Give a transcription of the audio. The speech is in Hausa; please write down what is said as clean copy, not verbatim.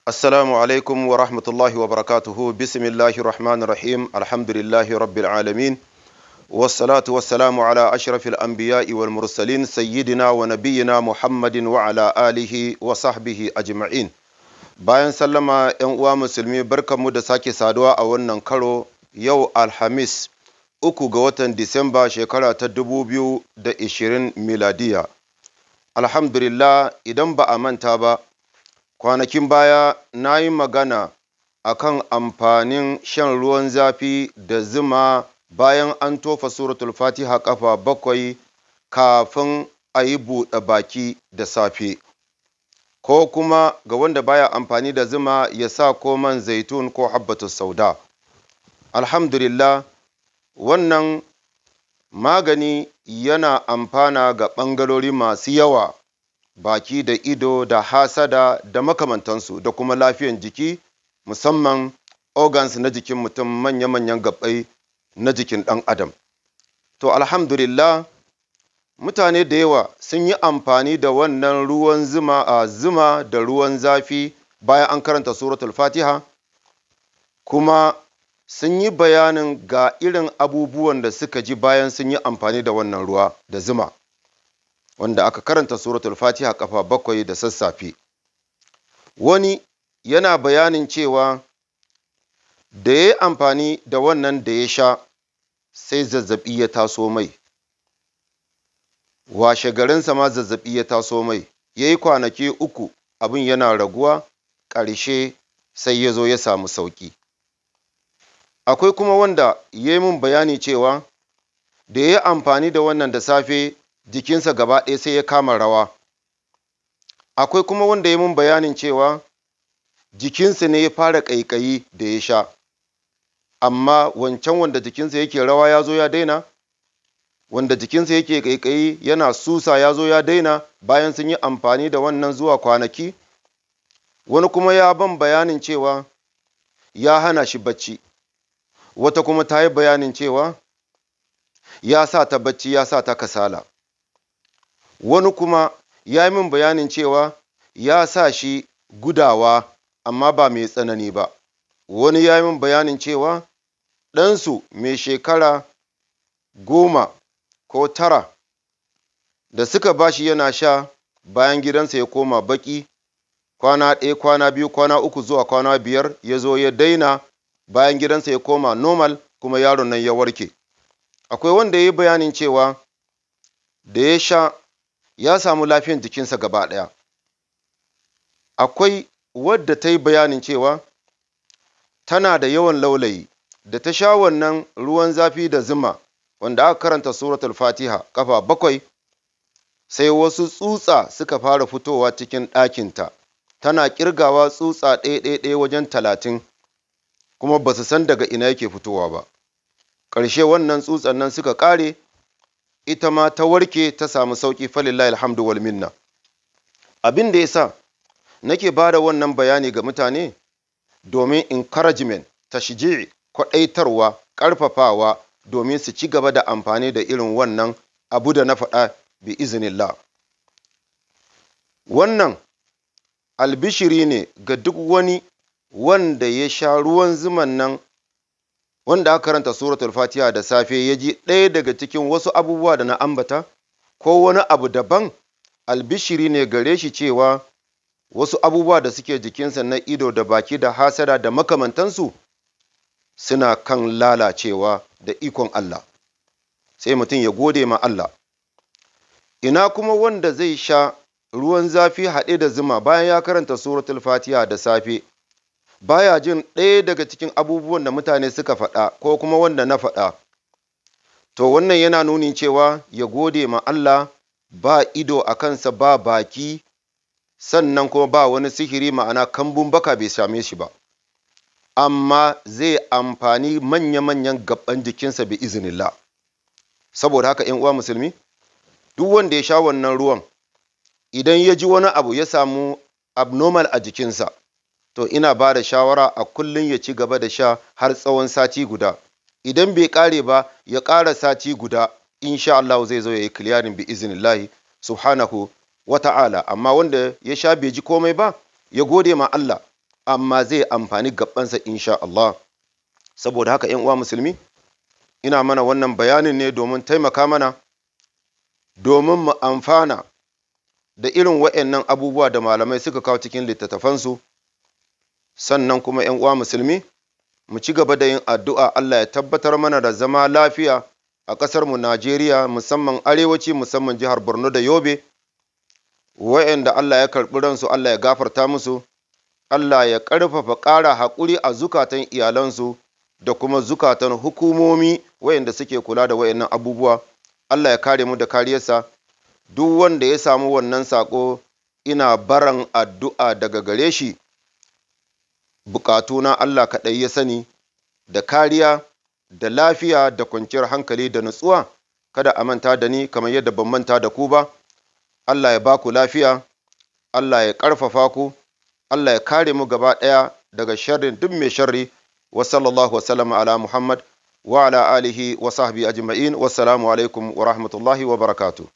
Assalamu alaikum wa rahmatullahi wa barakatuhu. Bismillahir Rahmanir Rahim. Alhamdulillahi Rabbil Alamin. Wassalatu wassalamu ala ashrafil anbiya'i wal mursalin sayyidina wa nabiyyina Muhammadin wa ala alihi wa sahbihi ajma'in. Bayan sallama, 'yan uwa musulmi, barkanmu da sake saduwa a wannan karo, yau Alhamis, 3 ga watan Disamba, shekara ta 2020 miladiya. Alhamdulillah, idan ba a manta ba, kwanakin baya na yi magana akan amfanin shan ruwan zafi da zuma bayan an tofa Suratul Fatiha kafa 7 kafin a yi buɗe baki da safe. Ko kuma ga wanda baya amfani da zuma, ya sa ko man zaitun ko habbatus sauda. Alhamdulillah, wannan magani yana amfana ga ɓangarori masu yawa, baki da ido da hasada da makamantansu, da kuma lafiyan jiki, musamman organs na jikin mutum, manya-manyan gabbai na jikin ɗan adam. To, alhamdulillah, mutane da yawa sun yi amfani da wannan ruwan zuma, a zuma da ruwan zafi bayan an karanta Suratul Fatiha, kuma sun yi bayanin ga irin abubuwan da suka ji bayan sun yi amfani da wannan ruwa da zuma wanda aka karanta Suratul Fatiha kafa 7 da sassafe. Wani yana bayanin cewa da ya yi amfani da wannan da ya sha, sai zazzabi ya taso mai. Washe garinsa ma zazzabi ya taso mai, ya yi kwanaki 3 abin yana raguwa, ƙarshe sai ya zo ya samu sauƙi. Akwai kuma wanda ya yi min bayani cewa da ya yi amfani da wannan da safe, jikinsa gaba ɗaya sai ya kama rawa. Akwai kuma wanda ya min bayanin cewa jikinsa ne ya fara ƙaiƙayi da ya sha, amma wancan wanda jikinsa yake rawa ya zo ya daina, wanda jikinsa yake ƙaiƙayi yana susa ya zo ya daina bayan sun yi amfani da wannan zuwa kwanaki. Wani kuma ya ban bayanin cewa ya hana shi bacci. Wata kuma ta yi bayanin cewa ya sa ta bacci, ya sa ta kasala. Wani kuma ya yi min bayanin cewa ya sa shi gudawa, amma ba mai tsanani ba. Wani ya yi min bayanin cewa ɗansu mai shekara 10 ko 9 da suka ba shi yana sha, bayan gidansa ya koma baƙi, kwana 1, kwana 2, kwana 3 zuwa kwana 5, ya zo ya daina, bayan gidansa ya koma normal, kuma yaron nan ya warke. Akwai wanda ya yi bayanin cewa da ya sha ya samu lafiyan jikinsa gaba ɗaya. Akwai wadda ta yi bayanin cewa tana da yawan laulayi, da ta sha wannan ruwan zafi da zuma wanda aka karanta Suratul Fatiha kafa 7, sai wasu tsutsa suka fara fitowa cikin ɗakinta. Tana kirgawa tsutsa ɗaya ɗaya ɗaya wajen 30, kuma ba su san daga ina yake fitowa ba. Ƙarshe wannan tsutsan nan suka ƙare, ita ma ta warke, ta samu sauƙi, falillahi alhamdu wal minna. Abin da ya sa nake ba da wannan bayani ga mutane domin encouragement, tashji'i, kwaɗaitarwa, ƙarfafawa, domin su ci gaba da amfani da irin wannan abu da na faɗa bi iznillah. Wannan albishiri ne ga duk wani wanda ya sha ruwan zuman nan wanda aka karanta Suratul Fatiha da safe, ya ji ɗaya daga cikin wasu abubuwa da na ambata ko wani abu daban, albishiri ne gare shi cewa wasu abubuwa da suke jikinsa na ido da baki da hasada da makamantansu suna kan lalacewa da ikon Allah. Sai mutum ya gode ma Allah. Ina kuma wanda zai sha ruwan zafi haɗe da zuma bayan ya karanta Suratul Fatiha da safe, baya jin ɗaya daga cikin abubuwan da mutane suka faɗa ko kuma wanda na faɗa, to wannan yana nuni cewa ya gode ma Allah, ba ido a kansa, ba baki, sannan kuma ba wani sihiri, ma'ana kambun baka bai same shi ba, amma zai amfani manya-manyan gaban jikinsa bi iznillah. Saboda haka, 'yan uwa musulmi, duk wanda ya sha wannan ruwan, idan ya ji wani abu ya samu abnormal a jikinsa, to ina ba da shawara a kullum ya ci gaba da sha har tsawon sati guda. Idan bai ƙare ba, ya ƙara sati guda, insha Allah zai zo ya yi clearing bi iznillahi subhanahu wa ta'ala. Amma wanda ya sha bai ji komai ba, ya gode ma Allah. Amma zai amfani gabansa insha Allah. Saboda haka, 'yan uwa musulmi, ina mana wannan bayanin ne domin taimaka mana, domin mu amfana da irin wa'annan abubuwa da malamai suka kawo cikin littattafansu. Sannan kuma, 'yan uwa musulmi, mu ci gaba da yin addu'a Allah ya tabbatar mana da zama lafiya a ƙasarmu Najeriya, musamman arewaci, musamman jihar Borno da Yobe. Wa'anda Allah ya karɓi ransu, Allah ya gafarta musu, Allah ya ƙarfafa ƙara haƙuri a zukatan iyalansu da kuma zukatan hukumomi wa'anda suke kula da wa'annan abubuwa. Allah ya kare mu da kariyarsa. Duk wanda ya samu wannan saƙo, ina baran addu'a daga gare shi. Bukatuna Allah kaɗai ya sani, da kariya da lafiya da kwanciyar hankali da nutsuwa. Kada a manta da ni kamar yadda ban manta da ku ba. Allah ya ba ku lafiya, Allah ya ƙarfafa ku, Allah ya kare mu gaba ɗaya daga sharrin duk mai sharri. Wa sallallahu wa sallama ala Muhammad wa ala alihi wa sahbihi ajma'in. Wassalamu alaikum wa rahmatullahi wa barakatuh.